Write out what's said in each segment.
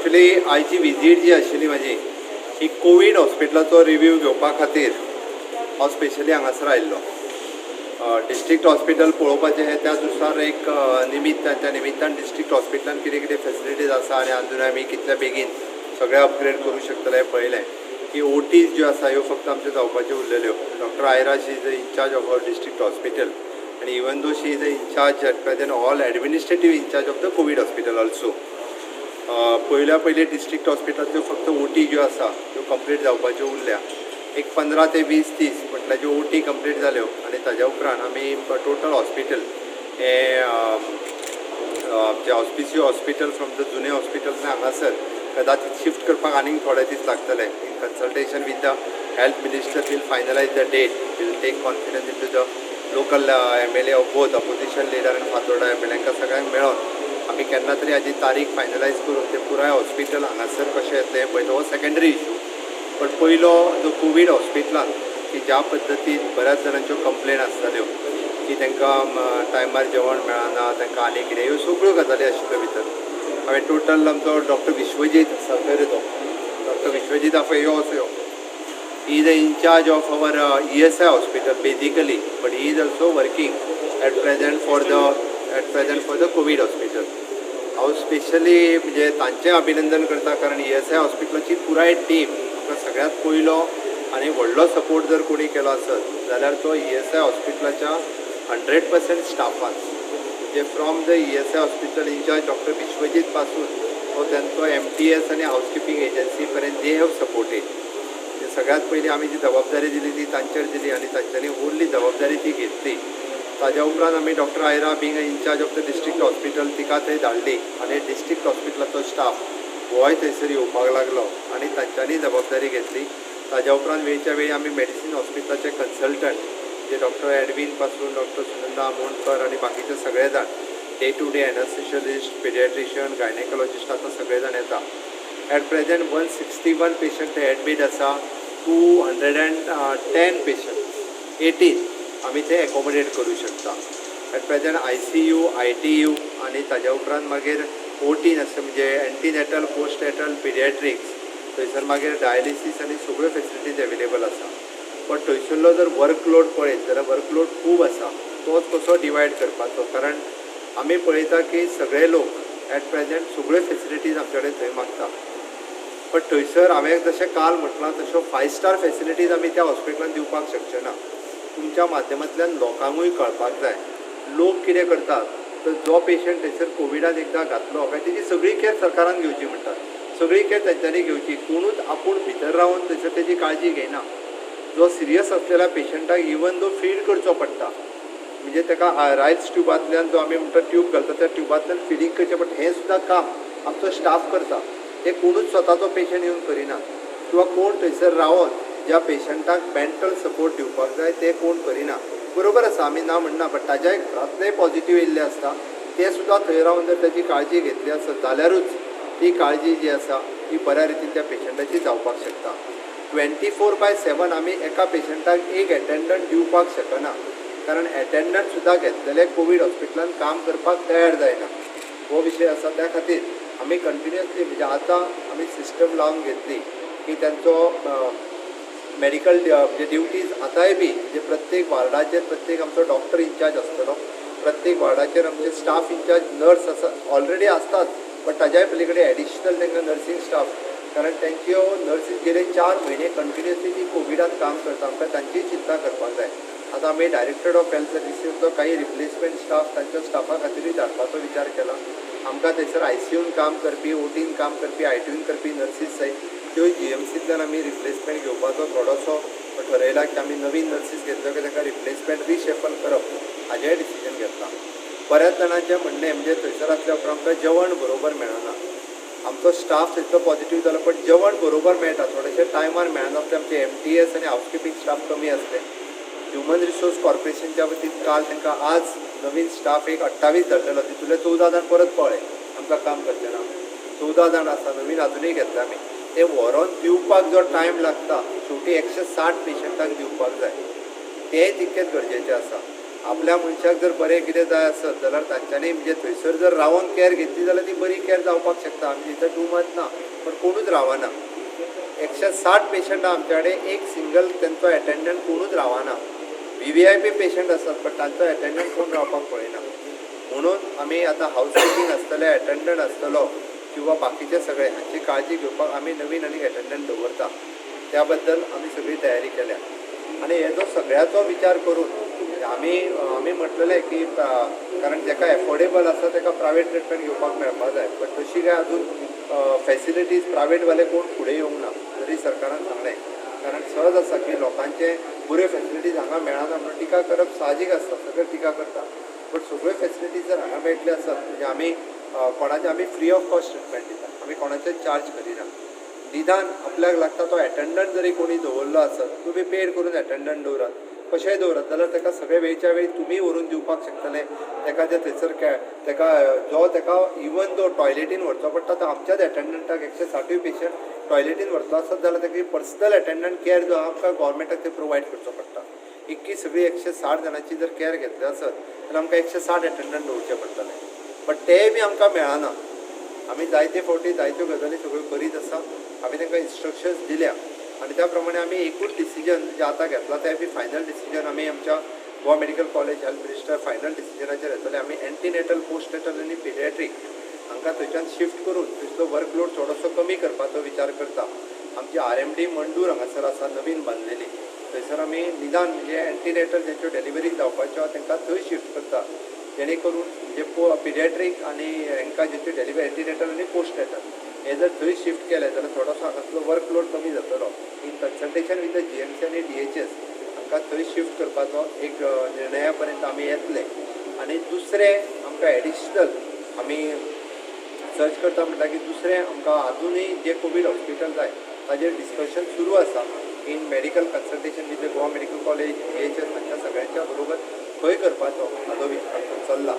Actually आयची visit जी आशिल्ली म्हाजी ही कोवीड हॉस्पिटलाचो रिव्यू घेवपा खातीर हांव स्पेशली हांगासर आयिल्लो. डिस्ट्रिक्ट हॉस्पिटल पळोवपाचें हें त्या दुसर एक निमित्तान, त्या निमित्तान डिस्ट्रिक्ट हॉस्पिटलान कितें कितें फेसिलिटीज आसा आनी अंदून आमी कितल्या बेगीन सगळें अपग्रेड करूं शकतले हें पळयलें. की ओटीज ज्यो आसा ह्यो फक्त आमच्यो जावपाच्यो उरलेल्यो. Doctor Ira, she is the incharge of our district hospital आनी even though she is the incharge at present, all administrative incharge of the Covid hospital also. पयल्या पयलीं डिस्ट्रिक्ट हॉस्पिटलाच्यो फक्त ओटी ज्यो आसा त्यो कंप्लीट जावपाच्यो उरल्या. एक 15 ते 20 30 म्हटल्यार ज्यो ओटी कंप्लीट जाल्यो आनी ताज्या उपरांत आमी टोटल हॉस्पिटल हें आमचें हॉस्पिसियो हॉस्पिटल फ्रॉम the जुने हॉस्पिटल हांगासर कदाचित शिफ्ट करपाक आनीक थोडे दीस लागतले. In consultation with the health minister we'll finalize the date. We'll take confidence into the local MLA of both opposition leader आनी फातोर्डा एमएलए, हांकां सगळ्यांक मेळोन आमी केन्ना तरी हाजी तारीख फायनलायज करून ते पुराय हॉस्पिटल हांगासर कशें येतलें हें पळयता. हो सेकेंडरी इशू, पण पयलो जो कोवीड हॉस्पिटलान की ज्या पद्दतीन बऱ्याच जाणांच्यो कंप्लेन आसताल्यो की तांकां टायमार जेवण मेळना, तांकां आनी कितें, ह्यो सगळ्यो गजाली आशिल्ल्यो भितर. हांवें टोटल आमचो डॉक्टर विश्वजीत आसा, खंय रे तो डॉक्टर विश्वजीत आफय, यो असो यो. He is the in charge of our ESI hospital basically, but he is also working at present for the COVID hospital. हांव स्पेशली म्हणजे तांचें अभिनंदन करता, कारण ईएसआय हॉस्पिटलाची पुराय टीम आमकां सगळ्यांत पयलो आनी व्हडलो सपोर्ट जर कोणी केलो आसत जाल्यार तो ईएसआय हॉस्पिटलाच्या 100% स्टाफान, म्हणजे from the ESI hospital incharge doctor Vishwajit पासून तो तांचो एमटीएस आनी हावसकिपींग एजन्सी पर्यंत they have supported. म्हणजे सगळ्यात पयलीं आमी जी जबाबदारी दिली ती तांचेर दिली आनी तांच्यांनी व्हडली जबाबदारी ती घेतली. ताज्या उपरांत आमी doctor Ira being incharge of the district hospital तिका थंय धाडली आनी डिस्ट्रिक्ट हॉस्पिटलाचो स्टाफ होय थंयसर येवपाक लागलो आनी तांच्यांनी जबाबदारी घेतली. ताज्या उपरांत वेळच्या वेळी आमी मेडिसीन हॉस्पिटलाचे कन्सल्टंट जे डॉक्टर एडवीन पासून डॉक्टर सुनंदा आमोणकर आनी बाकीचे सगळे जाण, day to day anaesthesiologist, pediatrician, gynaecologist, आतां सगळे जाण येता. At present 161 patient admit आसा. 210 patient, 18 आमी ते एकोमोडेट करूं शकता. At present ICU, ITU आनी ताज्या उपरांत मागीर ओटीन आसता, म्हणजे एंटीनॅटल, पोस्टनॅटल, पिडियाट्रिक्स, थंयसर मागीर डायलिसीस आनी सगळ्यो फेसिलिटीज एवेलेबल आसा. पण थंयसरलो जर वर्कलोड पळयत जाल्यार वर्कलोड खूब आसा. तोच कसो डिवायड करपाचो? कारण आमी पळयता की सगळे लोक एट प्रेझेंट सगळ्यो फेसिलिटीज आमचे कडेन थंय मागता, पण थंयसर हांवें जशें काल म्हटलां तश्यो फायव स्टार फेसिलिटीज आमी त्या हॉस्पिटलान दिवपाक शकचे ना. तुमच्या माध्यमांतल्यान लोकांकूय कळपाक जाय. लोक कितें करतात तर जो पेशंट थंयसर कोविडान एकदां घातलो काय तेजी सगळी केअर सरकारान घेवची म्हणटात, सगळी केअर तेंच्यांनी घेवची. कोणूच आपूण भितर रावन थंयसर तेजी काळजी घेयना. जो सिरियस असलेल्या पेशंटाक इवन दो फीड करचो पडटा, म्हणजे ताका रायल्स ट्युबांतल्यान जो आमी म्हणटा ट्यूब घालता, त्या ट्युबांतल्यान फिडींग करचें पडटा. हें सुद्दां काम आमचो स्टाफ करता. ते कोणूच स्वताचो पेशंट येवन करिना किंवा कोण थंयसर रावन ज्या पेशंटाक मेंटल सपोर्ट दिवपाक जाय ते कोण करिना. बरोबर आसा, आमी ना म्हणना, बट ताज्याय घरांतलेय पॉझिटीव येयल्ले आसता. ते सुद्दां थंय रावन जर ताजी काळजी घेतली आसत जाल्यारूच ती काळजी जी आसा ती बऱ्या रितीन त्या पेशंटाची जावपाक शकता. 24/7 आमी एका पेशंटाक एक एटेंडंट दिवपाक शकना, कारण एटेंडंट सुद्दां घेतलेले कोवीड हॉस्पिटलान काम करपाक तयार जायना, हो विशय आसा. त्या खातीर आमी कंटिन्युअसली म्हणजे आतां आमी सिस्टम लावन घेतली की तांचो मेडिकल म्हणजे ड्युटीज आतांय बी म्हणजे प्रत्येक वार्डाचेर प्रत्येक आमचो डॉक्टर इन्चार्ज आसतलो. प्रत्येक वार्डाचेर आमचे स्टाफ इन्चार्ज, नर्स आसा, ऑलरेडी आसतात, बट ताज्याय पली कडेन एडिशनल तांकां नर्सींग स्टाफ, कारण तांच्यो नर्सीस गेले 4 म्हयने कंटिन्युअसली ती कोविडान काम करता. आमकां तांचीय चिंता करपाक जाय. आतां आमी डायरेक्टर ऑफ हेल्थ सर्विसीसचो काही रिप्लेसमेंट स्टाफ तांच्या स्टाफा खातीरूय धाडपाचो विचार केला. आमकां थंयसर आयसीयून काम करपी, ओटीन काम करपी, आयटीयून करपी नर्सीस जाय. त्यो जीएमसींतल्यान आमी रिप्लेसमेंट घेवपाचो थोडोसो ठरयला की आमी नवीन नर्सीस घेतल्यो की तांकां रिप्लेसमेंट रिशफल करप, हाजेंय डिसिजन घेतलां. बऱ्याच जाणांचें म्हणणें म्हणजे थंयसर आसल्या उपरांत आमकां जेवण बरोबर मेळना. आमचो स्टाफ तितलो पॉझिटीव जालो, पण जेवण बरोबर मेळटा, थोडेशे टायमार मेळना. आमचे एमटीएस आनी हावसकिपींग स्टाफ कमी आसले. ह्युमन रिसोर्स कॉर्पोरेशनच्या वतीन काल तांकां आज नवीन स्टाफ एक 28 धाडलेलो. तितूंतले 14 जाण परत पळ्ळे, आमकां काम करचें ना. 14 जाण आसा, नवीन अजुनूय घेतले आमी. ते व्हरोन दिवपाक जो टायम लागता, शेवटी 160 पेशंटांक दिवपाक जाय, तेंय तितकेंच गरजेचें आसा. आपल्या मनशाक जर बरें कितें जाय आसत जाल्यार तांच्यांनी म्हणजे थंयसर जर रावन कॅर घेतली जाल्यार ती बरी कॅर जावपाक शकता. आमची इथं दुमत ना, पण कोणूच रावना. 160 पेशंट आमच्या कडेन, एक सिंगल तेंचो एटेंडंट कोणूच रावना. व्हीव्हीआयपी पेशंट आसात, बट तांचो एटेंडंट कोण रावपाक पळयना. म्हणून आमी आतां हावस किपिंग आसतलें, एटेंडंट आसतलो किंवा बाकीचे सगळे हांची काळजी घेवपाक आमी नवीन आनी एटेंडंट दवरता. त्या बद्दल आमी सगळी तयारी केल्या. आनी हेजो सगळ्याचो विचार करून आमी आमी म्हटलेलें की कारण जेका एफोर्डेबल आसा तेका प्रायवेट ट्रिटमेंट घेवपाक मेळपाक जाय, बट तशी काय अजून फॅसिलिटीज प्रायवेटवाले कोण फुडें येवंक ना. तरी सरकारान सांगलें, कारण सहज आसा की लोकांचे बऱ्यो फॅसिलिटीज हांगा मेळना म्हणून टिका करप साहजीक आसता, सगळे टिका करता. बट सगळ्यो फॅसिलिटीज जर हांगा मेळटल्यो आसत म्हणजे आमी कोणाचे आमी फ्री ऑफ कॉस्ट ट्रिटमेंट दिता, आमी कोणाचे चार्ज करिना. निदान आपल्याक लागता तो एटेंडंट जरी कोणी दवरलो आसत, तुमी पेड करून एटेंडंट दवरात, कशेंय दवरात, जाल्यार ताका सगळे वेळच्या वेळी तुमी व्हरून दिवपाक शकतले. ताका जे थंयसर ताका जो ताका इवन जो टॉयलेटीन व्हरचो पडटा तो आमच्याच एटेंडंटाक 160 पेशंट टॉयलेटीन व्हरचो आसत जाल्यार ताका पर्सनल एटेंडंट कॅर जो आहा आमकां गोवोरमेंटाक ते प्रोवायड करचो पडटा. इतकी सगळी 160 जाणांची जर कॅर घेतली आसत जाल्यार आमकां 160 एटेंडंट दवरचे पडटले, बट तेय बी आमकां मेळना. आमी जायते फावटी जायत्यो गजाली सगळ्यो करीत आसा. आमी तांकां इन्स्ट्रक्शन्स दिल्या आनी त्या प्रमाणे आमी एकूच डिसिजन जे आतां घेतला तें बी फायनल डिसिजन आमी आमच्या Goa medical college health minister final डिसिजनाचेर येतले. आमी एंटीनेटल, पोस्टनेटल आनी पिडियाट्रीक हांकां थंयच्यान शिफ्ट करून थंयसलो वर्कलोड थोडोसो कमी करपाचो विचार करता. आमची आरएमडी मंडूर हांगासर आसा नवीन बांदलेली, थंयसर आमी निदान म्हणजे एंटीनेटल ज्यांच्यो डिलिव्हरी जावपाच्यो आहा तांकां थंय शिफ्ट करता, जेणे करून म्हणजे पिडियाट्रीक आनी हांकां ज्यांच्यो डिलिव्हरी एंटीनेटल आनी पोस्टनेटल हे जर थंय शिफ्ट केले जाल्यार थोडोसो हांगासलो वर्कलोड कमी जातलो. In consultation with the GMC आनी डीएचएस हांकां थंय शिफ्ट करपाचो एक निर्णया पर्यंत आमी येतले. आनी दुसरें आमकां एडिशनल आमी सर्च करता म्हणटा की दुसरें आमकां आजुनूय जे कोवीड हॉस्पिटल जाय ताजेर डिस्कशन सुरू आसा in medical consultation with the Goa medical college, DHS हांच्या सगळ्यांच्या बरोबर खंय करपाचो हाजो विचार चल्ला.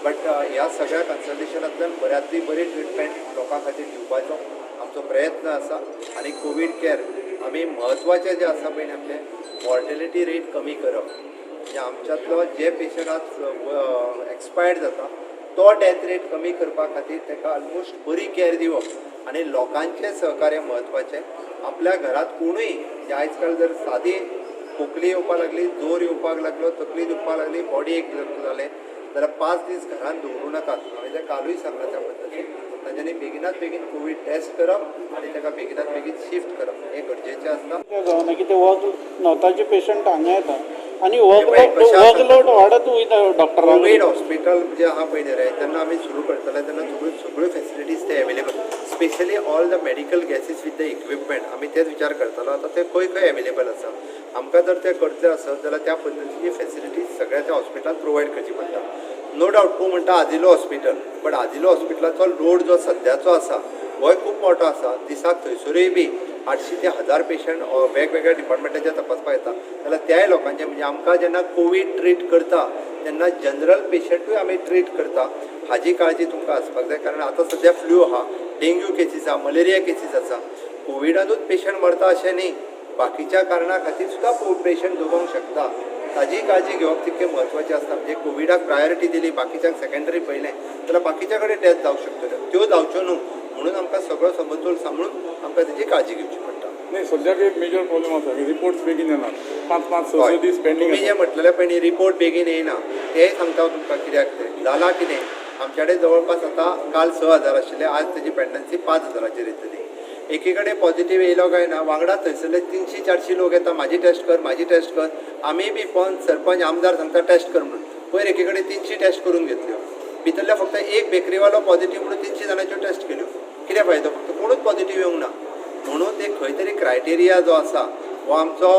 बट ह्या सगळ्या कन्सल्टेशनांतल्यान बऱ्यांतली बरी ट्रिटमेंट लोकां खातीर दिवपाचो आमचो प्रयत्न आसा. आनी कोवीड कॅर आमी म्हत्वाचें जें आसा पळय आमचें मॉर्टेलिटी रेट कमी करप, म्हणजे आमच्यांतलो जे पेशंट आज एक्सपायर्ड जाता तो डेथ रेट कमी करपा खातीर ताका ऑलमोस्ट बरी कॅर दिवप आनी लोकांचें सहकार्य म्हत्वाचें. आपल्या घरांत कोणूय म्हणजे आयज काल जर सादी खोकली येवपाक लागली, जोर येवपाक लागलो, तकली दुखपाक लागली, बॉडी एक जालें जाल्यार 5 दीस घरांत दवरूं नाकात. हांवें तें कालूय सांगलां त्या पद्दतीन. तांच्यांनी बेगिनात बेगीन कोवीड टेस्ट करप आनी ताका बेगिनात बेगीन शिफ्ट करप हें गरजेचें आसता. जावना की ते वर्क नॉर्थाचे पेशंट हांगा येता आनी वर्कलोड वाडत वयता डॉक्टरांक. कोवीड हॉस्पिटल जे आहा पळय न्ही रे, जेन्ना आमी सुरू करतले तेन्ना सगळ्यो सगळ्यो फॅसिलिटीज ते available, specially all the medical gases with the equipment. आमी तेच विचार करतलो आतां ते खंय खंय एवेलेबल आसा. आमकां जर ते करतले आसत जाल्यार त्या पद्दतीची फॅसिलिटीज सगळ्या त्या हॉस्पिटलांत प्रोवायड करची पडटा. नो डावट तूं म्हणटा आजिलो हॉस्पिटल, बट आजिलो हॉस्पिटलाचो लोड जो सद्याचो आसा होय खूब मोठो आसा. दिसाक थंयसरूय बी 800 ते 1000 पेशंट वेगवेगळ्या डिपार्टमेंटाचे तपासपाक येता जाल्यार त्याय लोकांचे म्हणजे आमकां जेन्ना कोवीड ट्रीट करता तेन्ना जनरल पेशंटूय आमी ट्रीट करता हाजी काळजी तुमकां आसपाक जाय. कारण आतां सद्या फ्लू आहा, डेंग्यू केसीस आहा, मलेरिया केसीस आसा. कोविडानूच पेशंट मरता अशें न्ही, बाकीच्या कारणा खातीर सुद्दां पेशंट जगोंक शकता. ताजी काळजी घेवप तितकें म्हत्वाचें आसता. म्हणजे कोविडाक प्रायोरिटी दिली, बाकीच्यांक सेकेंडरी पळयलें जाल्यार बाकीच्या कडेन डेथ जावंक शकतल्यो, त्यो जावच्यो न्हू म्हणून आमकां सगळो समतोल सांबाळून आमकां तेजी काळजी घेवची पडटा. नाही, सद्याक एक मेजर प्रॉब्लेम आसा की रिपोर्ट्स बेगीन येनात, 5-5 6-6 दीस पेंडींग तुमी जे आसा. म्हटलेलें पळय न्ही रिपोर्ट बेगीन येयना, तेंय सांगता हांव तुमकां कित्याक तें जालां. कितें आमच्या कडेन जवळपास आतां काल 6000 आशिल्ले, आज तेजी पेंडन्सी 5000चेर येतली. एकी कडेन पॉझिटीव येयलो काय ना वांगडा थंयसरले 300-400 लोक येता, म्हाजी टेस्ट कर, म्हाजी टेस्ट कर. आमी बी पंच सरपंच आमदार सांगता टेस्ट कर म्हणून. पयर एकी कडेन 300 टेस्ट करून घेतल्यो, भितरल्या फक्त एक बेकरीवालो पॉझिटीव म्हणून 300 जाणांच्यो टेस्ट केल्यो. कितें फायदो? फक्त कोणूच पॉझिटीव येवंक ना. म्हणून ते खंय तरी क्रायटेरिया जो आसा हो आमचो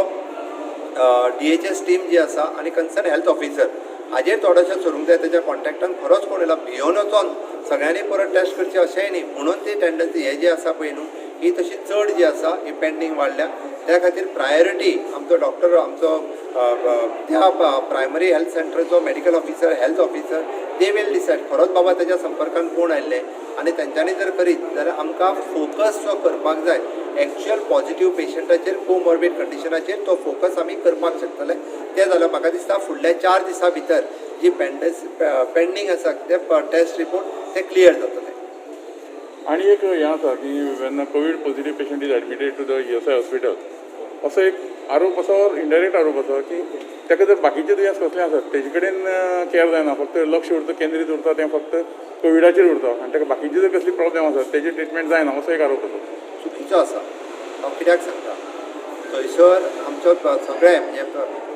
डीएचएस टीम जी आसा आनी कन्सर्न हेल्थ ऑफिसर हाजेर थोडेशें सरूंक जाय. तेच्या कॉन्टेक्टान खरोच कोण येयला भियोन वचोन सगळ्यांनी परत टेस्ट करची अशेंय न्ही. म्हणून ती टेंडन्सी हे जी आसा पळय न्हू ही तशी चड जी आसा ही पेंडींग वाडल्या. त्या खातीर प्रायोरिटी आमचो डॉक्टर आमचो त्या प्रायमरी हेल्थ सेंटरचो medical officer, health officer they will decide खरोच बाबा तेच्या संपर्कान कोण आयिल्ले आनी तेंच्यांनी जर करीत जाल्यार आमकां फोकस जो करपाक जाय एक्च्युअल पॉझिटिव्ह पेशंटाचेर, कोमॉर्बीड कंडिशनाचेर तो फोकस आमी करपाक शकतले. तें जाल्यार म्हाका दिसता फुडल्या 4 दिसां भितर जी पेंडींग आसा ते टेस्ट रिपोर्ट ते क्लियर जातले. आनी एक हें आसा की when COVID positive patient is admitted to the ESI hospital, असो एक आरोप आसा, इनडायरेक्ट आरोप आसा की ताका जर बाकीचे दुयेंस कसलें आसत तेजे कडेन केअर जायना, फक्त लक्ष उरता, केंद्रीत उरता तें फक्त कोविडाचेर उरता आनी ताका बाकीचे जर कसली प्रॉब्लेम आसत तेजी ट्रिटमेंट जायना, असो एक आरोप आसा. चुकीचो आसा. हांव कित्याक सांगता, थंयसर आमचो सगळे म्हणजे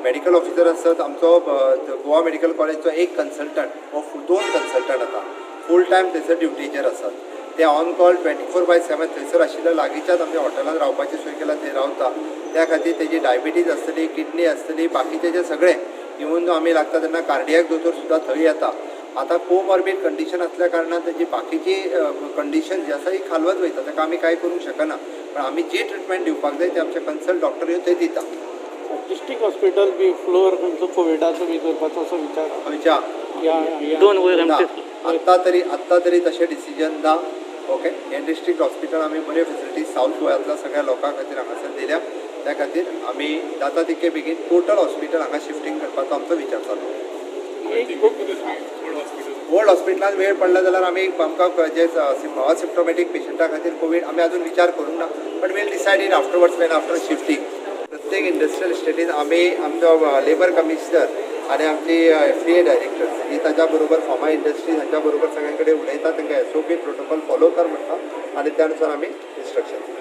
मेडिकल ऑफिसर आसत, आमचो गोवा मेडिकल कॉलेजचो एक कन्सल्टंट वो 2 कन्सल्टंट आतां फूल टायम थंयसर ड्युटीचेर आसात. ते ऑन कॉल 24/7 थंयसर आशिल्ल्या लागींच्याच आमच्या हॉटेलान रावपाची सोय केला, थंय रावता. त्या खातीर तेजी डायबिटीज आसतली, किडनी आसतली, बाकीचे जे सगळे, इवन आमी लागता तेन्ना कार्डियाक दोतोर सुद्दां थंय येता. आतां कोमॉर्बीड कंडिशन आसल्या कारणान तेजी बाकीची कंडिशन जी आसा ही खालवत वयता, ताका आमी कांय करूंक शकना. पण आमी जी ट्रिटमेंट दिवपाक जाय ते आमचे कन्सल्ट डॉक्टर येवन थंय दिता. डिस्ट्रिक्ट हॉस्पिटल बी फ्लोर खंयचो कोविडाचो बी करपाचो असो विचार? खंयच्या? ह्या 2 वयर. ना, आत्तां तरी तशें डिसिजन ना. ओके, हें डिस्ट्रिक्ट हॉस्पिटल आमी बऱ्यो फेसिलिटीज सावथ गोंयांतल्या सगळ्या लोकां खातीर हांगासर दिल्या. त्या खातीर आमी जाता तितके बेगीन टोटल हॉस्पिटल हांगा शिफ्टींग करपाचो आमचो विचार चालू. एक ओल्ड हॉस्पिटलान वेळ पडला जाल्यार आमी आमकां जे असिम्टोमॅटीक पेशंटा खातीर कोवीड, आमी अजून विचार करूंक ना, but we'll decide it afterwards when after shifting. प्रत्येक इंडस्ट्रियल इस्टेटीन आमी आमचो लेबर कमिशनर आनी आमची एफडीए डायरेक्टर ही ताच्या बरोबर, फार्मा इंडस्ट्रीज हांच्या बरोबर सगळ्यां कडेन उलयता. तांकां एसओपी प्रोटोकॉल फॉलो कर म्हणटा आनी त्या अनुसार आमी इन्स्ट्रक्शन